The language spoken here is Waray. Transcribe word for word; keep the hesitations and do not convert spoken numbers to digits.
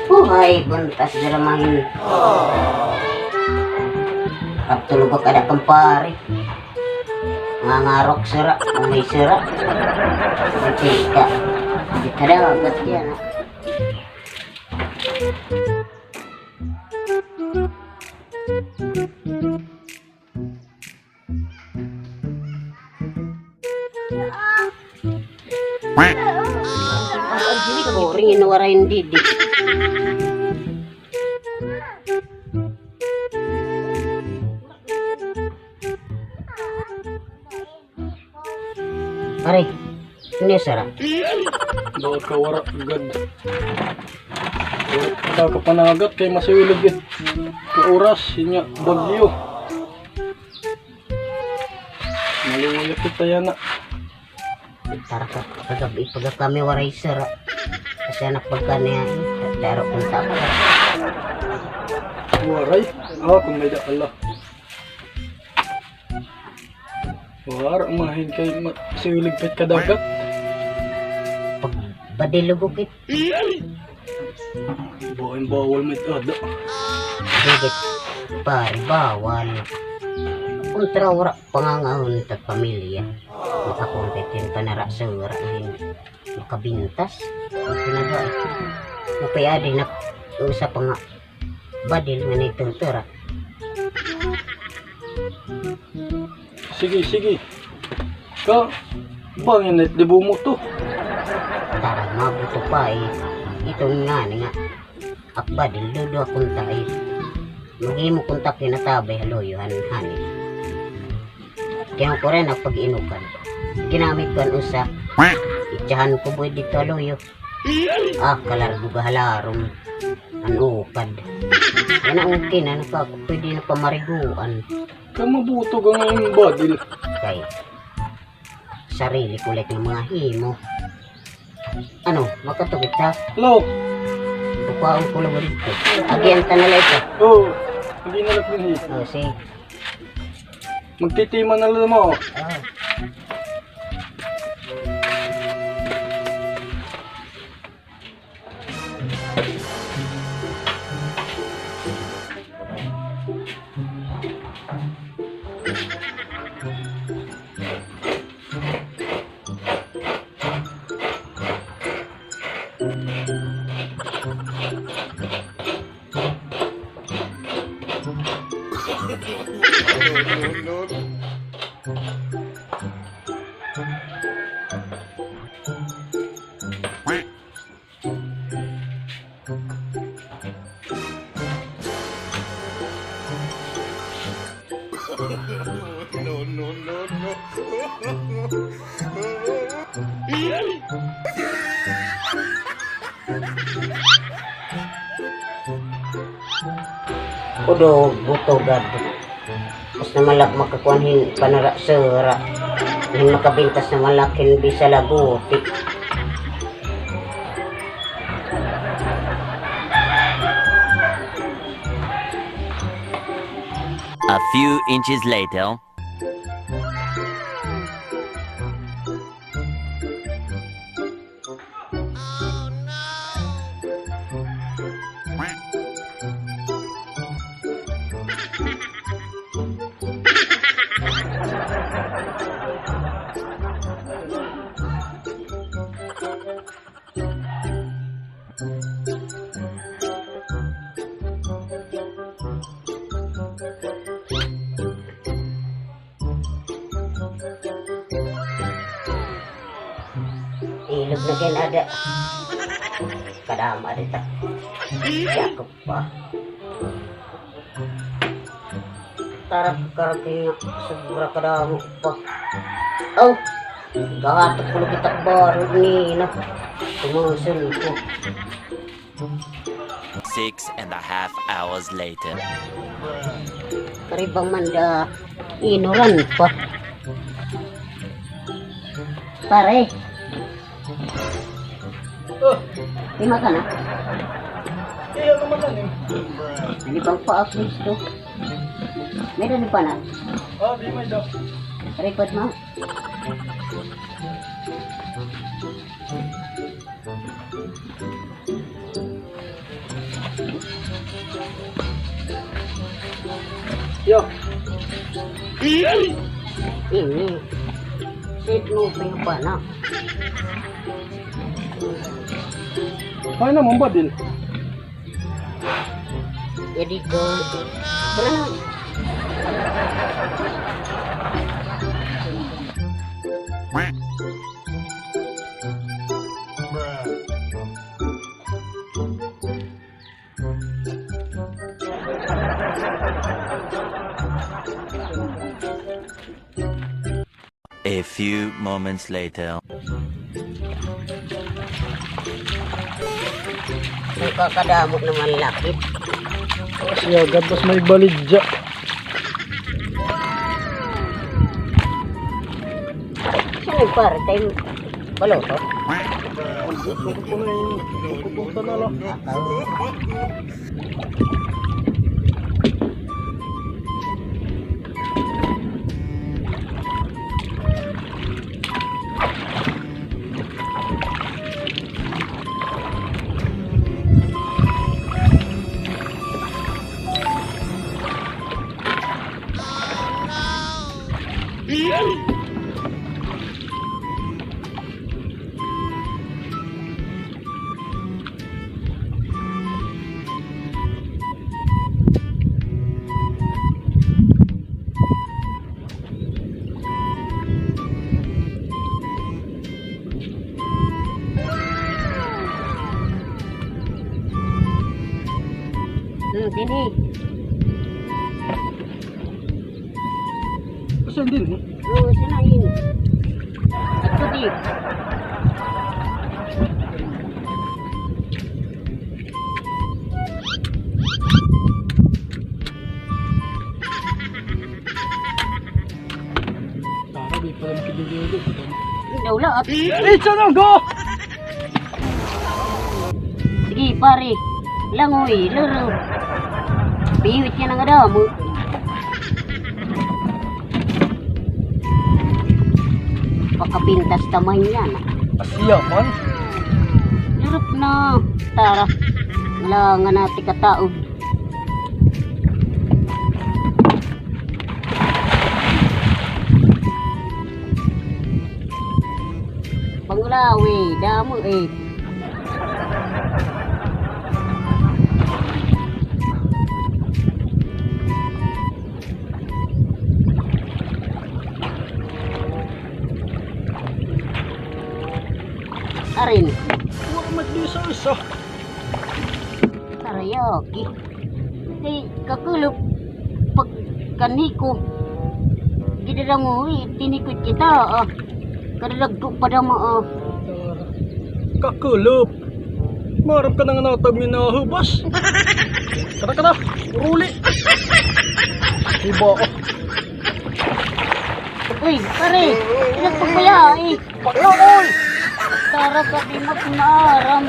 Uhay, buntas dira man. Katulog ka da, kumpare. Nangarok sira, umay sira. Dito ka. Dito daw, ba't yan, ah? Boring, ino waray didi. Pare, ini sara. Baka wara gad. Wara ka panagat kay masiwilog it ka oras, inya bagyo. Maluya kita yana. Tara ka, kagab-i pa gad kami waray sara. Kasi anak pagkaniya, taro kung tapa. Waray? Ah, kung may dakala. Wara, mahin kay ma-, siwilog pa it kadagat. Pagbadil lugok it. Bawal, bawal may ada. Dili, pare, bawal. Kontra wara pangangahon ta pamilya. Makakompete pa nara sara hin makabintas. Ang pinagawa. Mapayadi na usa pa nga badil nga nagtutura. Sige, sige. Ka, bangin na it libo mo to. Tara, mabuto pa, eh. Ito nga, nga. Ak badil, duduha kunta, eh. Maghimo kunta kinatabay ha luyo, han, hani. Kaya ko rin ang pag-inukan. Ginamit ko an usa. Itsahan ko, boy, dito ha luyo. Ah, kalargo ga halarom. An ukad. Yan ang okay na, naka-, pwede na pamariguan. Ka mabuto ka nga im badil. Kay, sarili ko lang nga mga himo. Ano, makatukit ka? Hello. Kukuhaon ko lang dito. Agian ta na lang ito. Oo. Hindi na lang din eh. Oh, sige. Magtitima na lang mo. Ah. No, no, no, no. Kudo, buto gad. Mas na malak makakuan hin panara-sura. Hin makabintas na malak hin bisa laguti. A few inches later. Ilog na kay ada. Kadama dita. Yakap pa. Tarak-tarak nga sobra kadamo pa. Aw, gahatak ko lagi takbaro nina. Tumusun ko. Six and a half hours later. Karibang man da, inuran pa. Pare. Oh. Lima ka na? Iya naman na eh. Lima pa ako gusto. May dali pa na. Oh, di may daw. Record mo? Yo. Ini. Sit mo pa na. Ay na, mambadil. Jadi ko. Tara na. A few moments later. Ay, kakadamo naman lakit. Siya, gabos may balidya. Siya nagpare, tayo. Baloto. Pupunta na lang. Hmm, dinhi. Asan dinhi? Oo, asan na ini? Ato di. Tara, di pa lang pinigil. Daw lahat. It's a no-go! Sige, pare. Langoy, laro. Piwit ka na nga damo. Pakapintas ta man yan, ah. Asiya man. Lurok na. Tara. Wala nga natin kataog. Pangulawi, damo eh. Arin. Wa magdisa isa. Karaoke. Kay kakulop pagkanhi ko. Gidadangoy, tinikod kita, ah. Kadadagko pa dama, ah. Kakulop. Maaram ka na nga natag minahubas. Kada, kada, uruli. Iba, ah. Uy, pare, pinagpagbaya, eh. Bakla, oy! Tara ka, di mo maaram.